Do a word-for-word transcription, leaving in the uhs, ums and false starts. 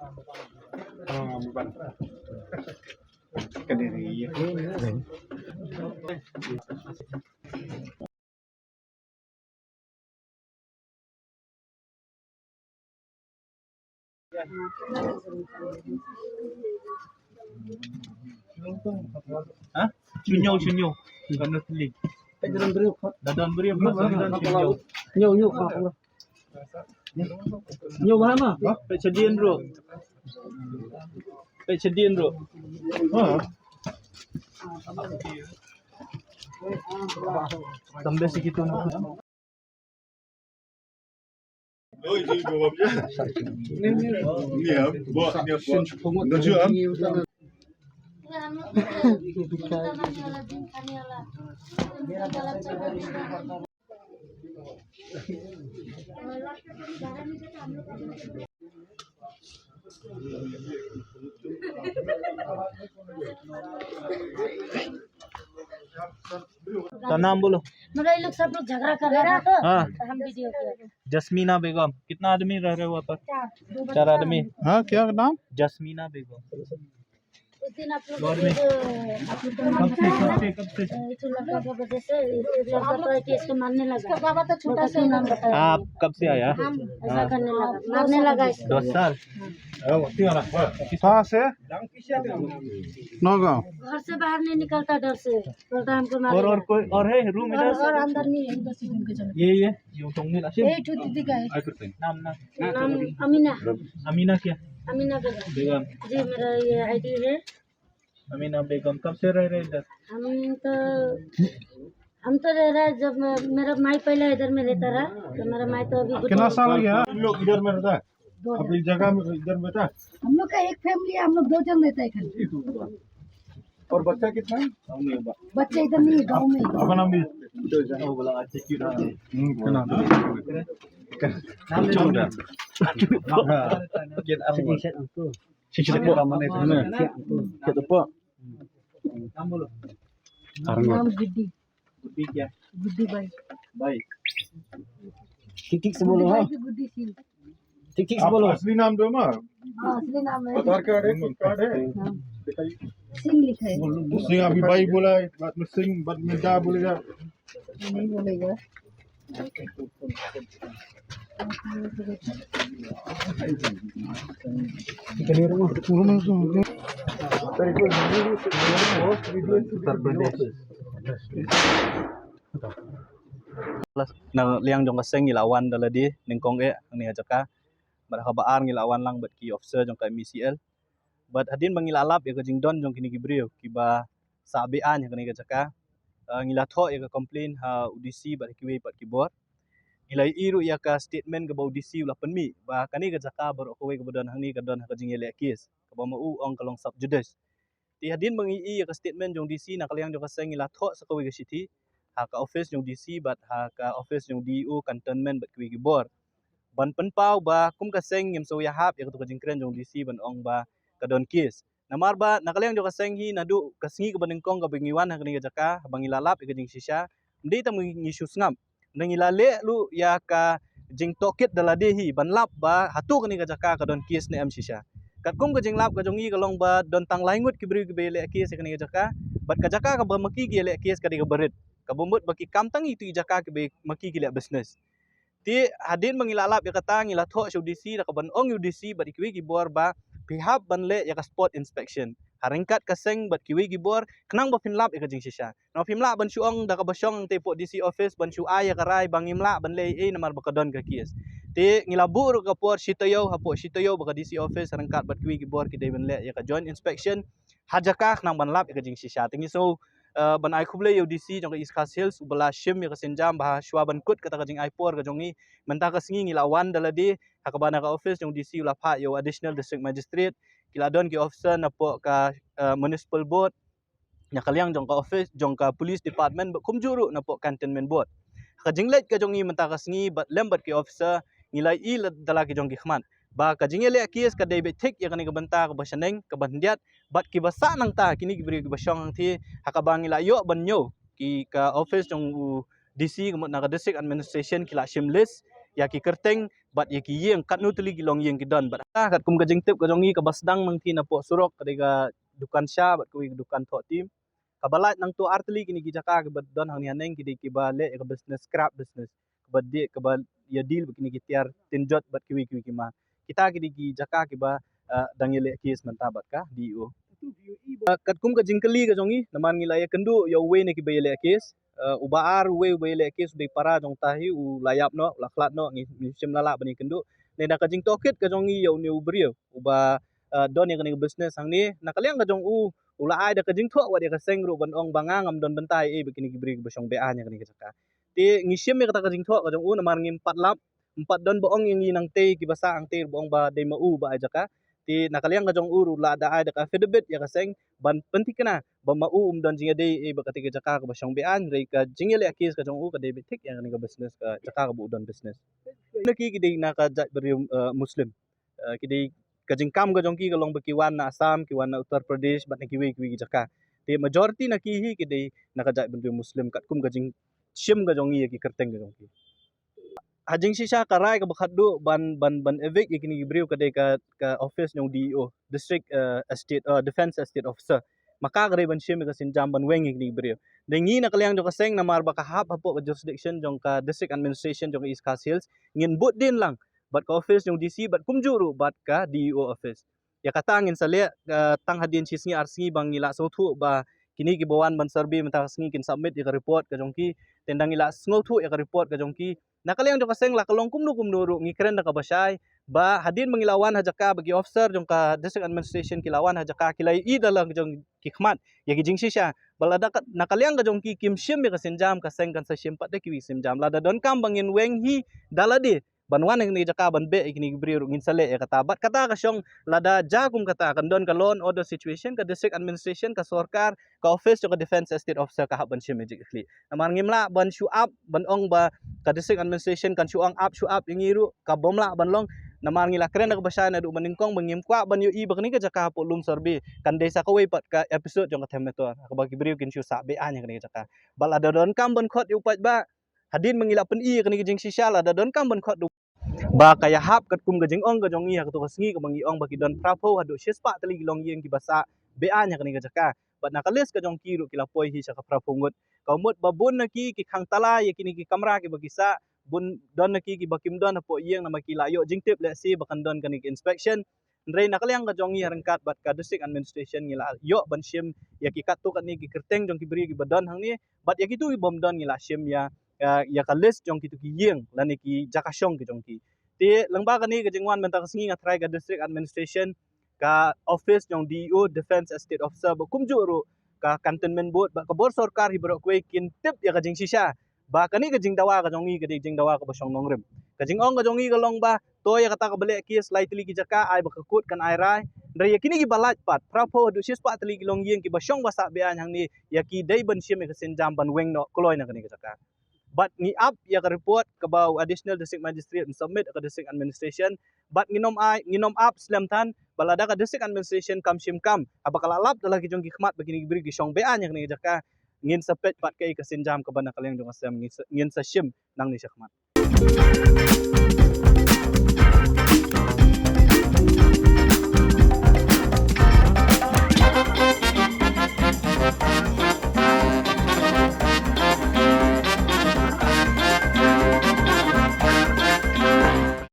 Ha? Shu ñiew, shu ñiew. Kan dah beli. Dah don beri apa? Dah don shu ñiew. Ñiew, ñiew, ha, ha. Ñiew, ha, ha. Peit shadien ruh. Peit shadien ruh. Ha. Tambah sikit tu nak. तो नाम बोलो। मतलब, ये लोग सब लोग झगड़ा कर रहा था, तो हाँ। तो हम वीडियो किया। जस्मीना बेगम, कितना आदमी रह रहे हो वहाँ पर? चार। चार आदमी। हाँ, क्या नाम? जस्मीना बेगम। उस दिन आप लोग, दो आदमी। कब से, कब से, कब से? एक लड़का का वजह से, एक लड़का तो है कि इसको मारने लगा। इसका बाबा तो छोटा सा नाम बताया। आप कब से आया? हम ऐसा हाँ। करने लगा, मारने लगा इसको। दस साल। कहाँ से? नौगांव। घर से बाहर नहीं निकलता डर से, बोलता हमको मारेगा। और, और कोई और है रूम इधर? और अंदर नहीं है, इधर से घूम के चले। ये, ये, ये उठोंगे ना। यही ठो दीदी का है। नाम, नाम? नाम अमीना। अमीना क्या? अमीना बेगम। बेगम। जी, मेरा ये आईडी है। अमीना बेगम, कब से रह रहे इधर? हम तो, हम तो रह रहा है, जब मैं, मेरा माई पहले इधर में रहता रहा, तो मेरा माई तो अभी कितना साल हो गया? हम लोग इधर में रहता है। दो अभी जगह में इधर में रहता है। हम लोग का एक फैमिली है, हम लोग दो जन रहता है खाली। और बच्चा कितना है? बच्चा इधर नहीं है, गाँव में ही। अपना भी। हम्म, ना। नाम ले लो। हाँ। Shisha po. Shisha po. नाम गुड्डी। गुड्डी क्या? गुड्डी बाई। बाई। ठीक ठीक से बोलो, हाँ। गुड्डी बाई की गुड्डी सिंह। ठीक ठीक से आप बोलो। असली नाम दो ना। हाँ, असली नाम है। आधार कार्ड है, पैन कार्ड है। हाँ। दिखाइए। सिंह लिखा है। सिंह अभी बाई बोला है, बाद में सिंह, बाद में दा बोलेगा। नहीं बोलेगा। Na liang jong ka seng ngi la wan da lade nyngkong eh hangne ha jaka. Bad ha kaba ar ngi la wan lang bad ki officer jong ka M E C L. Bad hadien ba ngi la lap ïa ka jingdon jong kine ki briew kiba sah be-aiñ ha kane ka jaka, eh, ngi la thoh ïa ka complaint ha u D C bad ha kiwei pat ki bor. Ngi la ïohi ruh ïa ka statement kaba u D C u la pynmih ba kane ka jaka baroh kawei kaba don hangne ka don ha ka jingïaleh case kaba ma u ong ka long sub judice. Te hadien ba ngi ïohi ïa ka statement jong u D C, na ka liang jong ka seng ngi la thoh sa kawei ka shithi ha ka office jong u D C bad ha ka office jong u D E O Cantonment bad kiwei ki bor ban pynpaw ba kum ka seng ngim sngew ïahap ïa katu ka jingkren jong u D C ban ong ba ka don case. Namar ba na ka liang jong ka seng hi naduh ka sngi kaba nyngkong kaba ngi wan ha kane ka jaka, ba ngi la lap ïa ka jingshisha, ym dei tang ngi shu sngap, ngi la leh ruh ïa ka jingtohkit da lade hi ban lap ba hato kane ka jaka ka don case ne em shisha. Katkum ka jinglap ka jong ngi ka long ba don tang lai ngut ki briew kiba ïaleh case ïa kane ka jaka, bad ka jaka kaba ma ki ki ïaleh case ka dei kaba rit, kaba mut ba ki kam tang ïa itu i jaka kiba ma ki ki leh business. Te hadien ba ngi la lap ïa kata ngi la thoh sha u D C da kaban ong ïa u D C bad ïa kiwei ki bor ba phi hap ban leh ïa ka spot inspection ha ryngkat ka seng bad kiwei ki bor khnang ba phin lap ïa ka jingshisha. Nangta phim lah ban shu ong da kaba shong te hapoh D C office ban shu ai ïa ka rai ba ngim lah ban leh ei namar ba ka don ka case. Te ngi la buh ruh ka por shi taïew hapoh shi taïew ba ka D C office ryngkat bad kiwei ki bor ki dei ban leh ïa ka joint inspection ha jaka khnang ban lap ïa ka jingshisha. Te ngi sngew, eh, ban ai khublei ïa u D C jong ka East Khasi Hills uba la shim ïa ka sienjam ba shuwa ban kut kata ka jingai por ka jong ngi, mynta ka sngi ngi la wan da lade ha kaba na ka office jong u D C u la phah ïa u Additional District Magistrate, ki la don ki officer napoh ka, eh, Municipal Board, na ka liang jong ka office jong ka Police Department bad kumjuh ruh napoh Cantonment Board. Ka jingleit ka jong ngi mynta ka sngi bad lem bad ki officer ngi la ïohi da la ki jong ki khmat ba ka jingïaleh case ka dei beit thik ïa kane ka bynta kaba shaneng kaba khyndiat bad kiba sah nangta kine ki briew kiba shong hangthie ha kaba ngi la ïoh ban ñiew ki ka office jong u D C ka mut na ka District Administration ki la shim list ïa ki kyrteng bad ïa ki ïing, katno tylli ki longïing ki don. Bad ha katkum ka jingtip ka jong ngi, kaba sdang nangta napoh surok ka dei ka dukan sha bad kawei ka dukan thoh tim. Kaba lait nangta ar tylli kine ki jaka kiba don hangne haneng, ki dei kiba leh ïa ka business, scrap business, kaba dei kaba ïa deal bad kine ki tiar tin jot bad kiwei kiwei ki ma. Kita ki dei ki jaka kiba, eh, dang ïaleh case mynta bad ka D E O. Eh, katkum ka jingkylli ka jong ngi, namar ngi la ïakynduh ïa uwei na kiba ïaleh case, eh, uba ar, uwei uba ïaleh case u dei para jong uta hi, u la ïap noh, u la khlad noh, ngi, ngi shym la lah ban ïakynduh. Lada ka jingtohkit ka jong ngi ïa une u briew uba, eh, don ïa kane ka business hangne, na ka liang ka jong u, u la ai da ka jingthoh wat ïa ka seng ruh ban ong ba nga ngam don bynta ei ei bad kine ki briew kiba shong be-aiñ ha kane ka jaka. Te ngi shim ïa kata ka jingthoh ka jong u, namar ngim pat lap, ym pat don ba ong ïa ngi nangta kiba sah hangta ba ong ba dei ma u ba ai jaka. Te na ka liang ka jong u ruh lada ai da ka affidavit ïa ka seng ban pynthikna ba ma u um don jingïadei ei ei bad kata ka jaka kaba shong be-aiñ, hynrei ka jingïaleh case ka jong u ka dei beit thik ïa kane ka business, ka jaka kaba u don business. Na ki, ki dei na ka jaitbynriew, eh, Muslim. Eh, ki dei, ka jingkam ka jong ki ka long ba ki wan na Assam, ki wan na Uttar Pradesh bad na kiwei kiwei ki jaka. Te majority na ki hi ki dei na ka jaitbynriew Muslim katkum ka jingshim ka jong ngi ïa ki kyrteng ka jong ki. Ha jingshisha ka rai kaba khatduh ban, ban, ban evict ïa kine ki briew ka dei ka, ka office jong D E O, District, eh, Estate, eh, Defence Estate Officer. Ma ka ka dei ban shim ïa ka sienjam ban weng ïa kine ki briew. Te ngi na ka liang jong ka seng, namar ba ka hap hapoh ka jurisdiction jong ka District Administration jong ka East Khasi Hills, ngin bud dien lang bad ka office jong D C bad kumjuh ruh bad ka D E O office. Ïa kata ngin sa leh, eh, tang hadien shi sngi ar sngi ba ngi la sngewthuh ba kine kiba wan ban survey mynta ka sngi kin submit ïa ka report ka jong ki. Te ynda ngi la sngewthuh ïa ka report ka jong ki, na ka liang jong ka seng, la ka long kumno kumno ruh, ngi kren da kaba shai ba hadien ba ngi la wan ha jaka, ba ki officer jong ka District Administration ki la wan ha jaka, ki la ïohi da la jong ki khmat ïa ki jingshisha. Ba lada ka, na ka liang ka jong ki kim shim ïa ka sienjam, ka seng kan sa shim pat da kiwei ki sienjam. Lada donkam ba ngin weng hi da lade ban wan ha kane ka jaka ban beh ïa kine ki briew ruh, ngin sa leh ïa kata. Bad kata ka shong, lada jia kum kata, kan don ka law and order situation, ka District Administration, ka sorkar, ka office jong ka Defence Estate Officer ka hap ban shim ïa ka khlieh. Namar ngim lah ban shu ap, ban ong ba ka District Administration kan shu ong ap, shu ap ïa ngi ruh, ka bym lah ban long. Namar ngi la kren da kaba shai naduh mynnyngkong ba ngim kwah ban ïohi ba kane ka jaka hapoh lum survey kan dei sa kawei pat ka episode jong ka Them Metor, kaba ki briew kin shu sah be-aiñ ha kane ka jaka. Bad lada donkam ban khot ïa u paidbah, hadien ba ngi la pyni ïa kane ka jingshisha, lada donkam ban khot da u ba ka ïahap katkum ka jingong ka jong ngi ha kato ka sngi kaba ngi ong ba ki don phraphew haduh shispah tylli ki longïing kiba sah be-aiñ ha kane ka jaka. Bad na ka list ka jong ki ruh ki la poi hi sha ka phraphew ngut. Ka mut ba bun na ki ki khang tala ïa kine ki kamra kiba ki sah, bun don na ki kiba kim don hapoh ïing namar ki la ïoh jingtip lehse ba kan don kane ka inspection. Hynrei na ka liang ka jong ngi ha ryngkat bad ka District Administration ngi la ïoh ban shim ïa ki katto katne ki kyrteng jong ki briew kiba don hangne, bad ïa kito ki bym don ngi la shim ïa, ïa, ïa ka list jong kito ki ïing lane ki jaka shong ki jong ki. Te lyngba kane ka jingwan mynta ka sngi nga tharai ka District Administration, ka office jong D E O, Defence Estate Officer, bad kumjuh ruh ka Cantonment Board bad ka bor sorkar hi baroh kawei kin tip ïa ka jingshisha ba kane ka jingdawa ka jong ngi ka dei jingdawa kaba shong nongrim. Ka jingong ka jong ngi ka long ba to ïa kata kaba leh case lai tylli ki jaka, ai ba ka court kan ai rai. Hynrei ïa kine kiba lait pat, phraphew haduh shispah tylli ki longïing kiba shong ba sah be-aiñ hangne, ïa ki dei ban shim ïa ka sienjam ban weng noh kloi na kane ka jaka. Bad ngi ap ïa ka report kaba u Additional District Magistrate un submit ha ka District Administration. Bad ngin ym ai, ngin ym ap slem than ba lada ka District Administration kam shim kam, haba ka la lap da la ki jong ki khmat ba kine ki briew ki shong be-aiñ ha kane ka jaka, ngin sa peit pat kaei ka sienjam kaba na ka liang jong ka sem ngin sa, ngin sa shim nangne shakhmat.